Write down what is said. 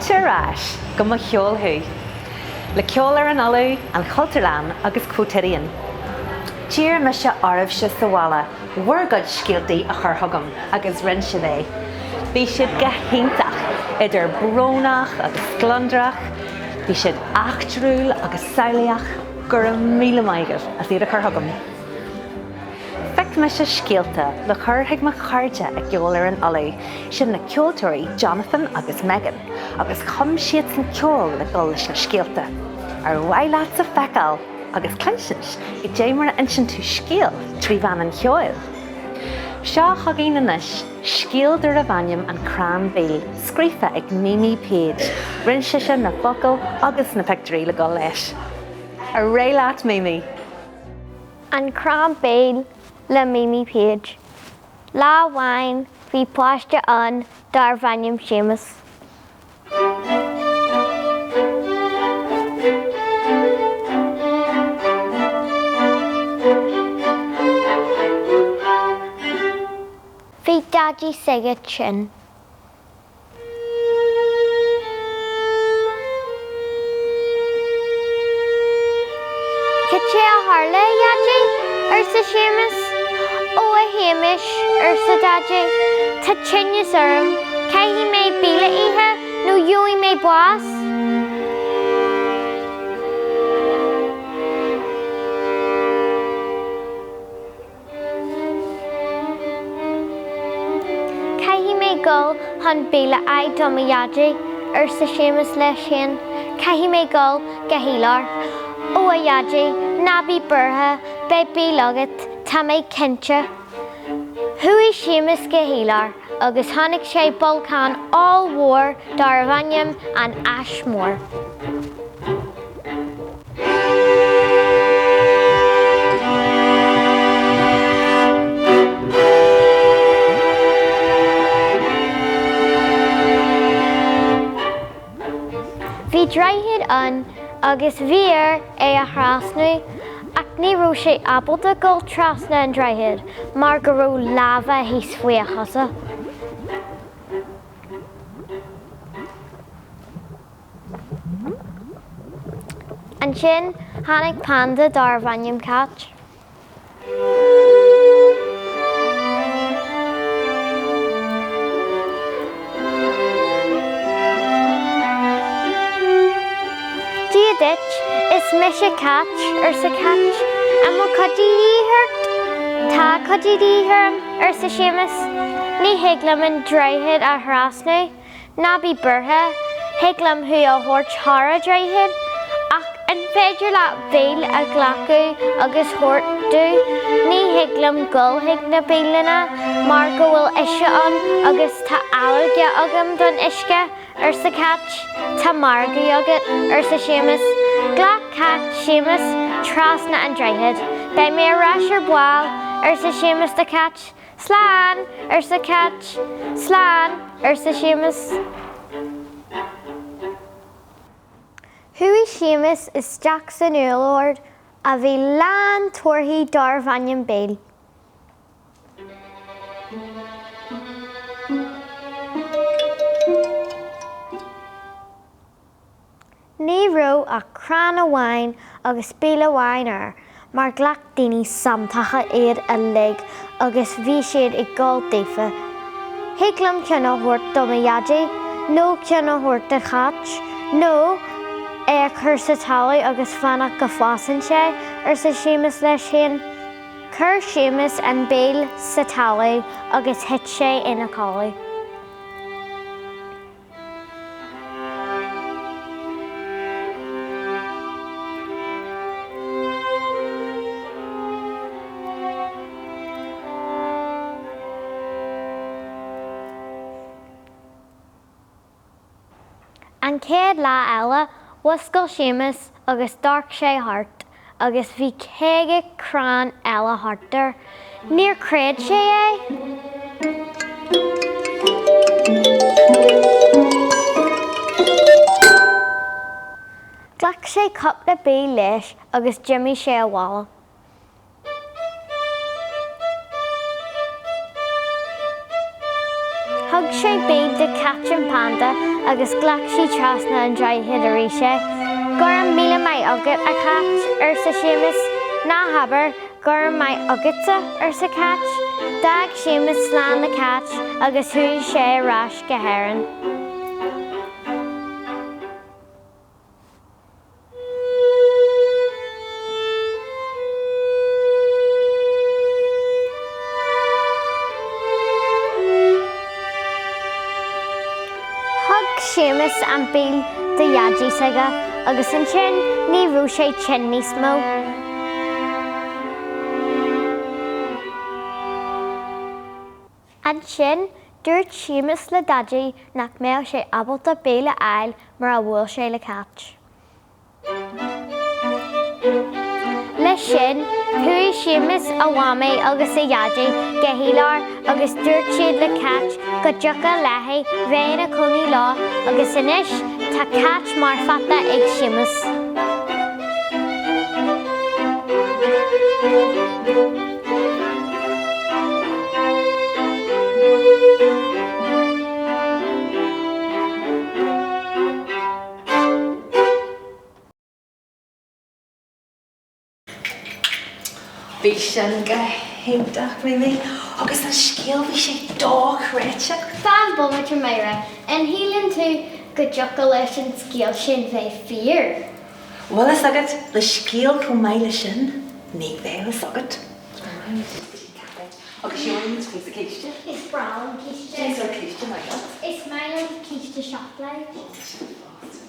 Fáilte ar ais go Mo Cheol Thú, le Ceol ar an Uladh, an Chultúrlann agus Quotidian. D'iarr mise oraibhse sa bhaile bhur gcuid scéaltaí a chur chugam agus rinne sibh é. Bhí siad go hiontach, idir brónach agus scleondrach, bhí siad eachtrúil agus samhlaíoch, go raibh míle maith agaibh as iad a chur chugam. Phioc mise scéalta le cur chuig mo chairde i gCeol ar an Uladh, sin na ceoltóirí Jonathan agus Megan, agus chum siadsan ceol le dul leis na scéalta. Ar mhaith leatsa feiceáil agus cluinsint goidé mar a inseann tú scéal trí mheán an cheoil? Seo chugainn anois scéal darbh ainm An Crann Béil, scríofa ag Mimi Page. Rinne sise na focail agus na pictiúirí le dul leis. Ar aghaidh leat, Mimi! An Crann Béil le Mimi Page. Lá amháin bhí páiste ann darbh ainm Séamus. Bhí Daidí s'aige tinn. Cad é a tharla, a Dhaidí? arsa Séamus. Ó, a Shéamais, arsa Daidí, tá tinneas orm, caithfidh mé béile a ithe nó gheobhaidh mé bás. Caithfidh mé dul chun béile a fháil do mo Dhaidí, arsa Séamus leis féin. Caithfidh mé dul go híolar. Ó a Dhaidí, ná bí buartha, beidh béile agat, tá mé cinnte. Chuaigh Séamus go híolar agus chonaic sé bolcán ollmhór darbh ainm an Ais Mhór. Bhí droichead ann agus bhí air é a thrasnú ach ní raibh sé ábalta dul trasna an droichead mar go raibh lava thíos faoi a chosa. Ansin tháinig panda darbh ainm Cat. Dia duit, is mise Cat, arsa Cat. An bhfuil cuidiú de dhíth ort? Tá cuidiú de dhíth orm, arsa Séamus. Ní thig liom an droichead a thrasnú. Ná bí buartha, thig liom thú a thabhairt thar an droichead, ach an féidir leat béile a ghlacadh agus thabhairt domh? Ní thig liom dul chuig na bialanna mar go bhfuil uisce ann agus tá ailléirge agam don uisce, arsa Cat. Tá margadh agat, arsa Séamus. Ghlac Cat Séamus trasna an droichead. Beidh mé ar ais ar ball, arsa Séamus do Cat. Slán! arsa Cat. Slán! arsa Séamus. Chuaigh Séamus isteach san úllord a bhí lán torthaí darbh ainm béil. Ní raibh ach crann amháin agus béal amháin air mar ghlac daoine santacha iad uilig agus bhí siad ag gol daofa. Thig liom ceann a thabhairt do mo Dhaidí, nó ceann a thabhairt do Cháit, nó é a chur sa talamh agus fanacht go bhfásann sé, arsa Séamus leis féin. Chuir Séamus an béal sa talamh agus thit sé ina chodladh. An chéad lá eile, mhuscail Séamus agus d'amharc sé thart agus bhí 50 crann eile thart air. Níor chreid sé é! Ghlac sé cúpla béal leis agus d'imigh sé abhaile. Thug sé béal do Cait an Panda agus ghlac sí trasna an droichead arís é. Go raibh míle maith agat, a Chait, arsa Séamus. Ná habair go raibh maith agatsa, arsa Cait. D'fhág Séamus slán le Cait agus chuaigh sé ar ais go hÉirinn. Thug Séamus an béal do Dhaidí s'aige agus ansin ní raibh sé tinn níos mó. Ansin, dúirt Séamus le Daidí nach mbeadh sé ábalta béile a fháil mura bhuail sé le Cáit. Leis sin, chuaigh Séamus, a Mhamaí agus a Dhaidí go hEochaill agus dúirt siad le Cáit go dtiocfadh léi bheith ina cónaí leo agus anois tá Cáit mar pheata ag Séamus. Bhí sin go hiontach, Mimi. Agus an scéal, bhí sé dochreidte. Fan bomaite Máire, an shíleann tú go dtiocfadh leis an scéal sin bheith fíor? Bhfuil fhios agat, le scéal chomh maith le sin, ní bheadh fhios agat. Agus gheobhaidh muid píosa císte. Is breá liom císte. Cén sórt císte maith leat? Is maith liom císte seacláid. Ó, sin fosta.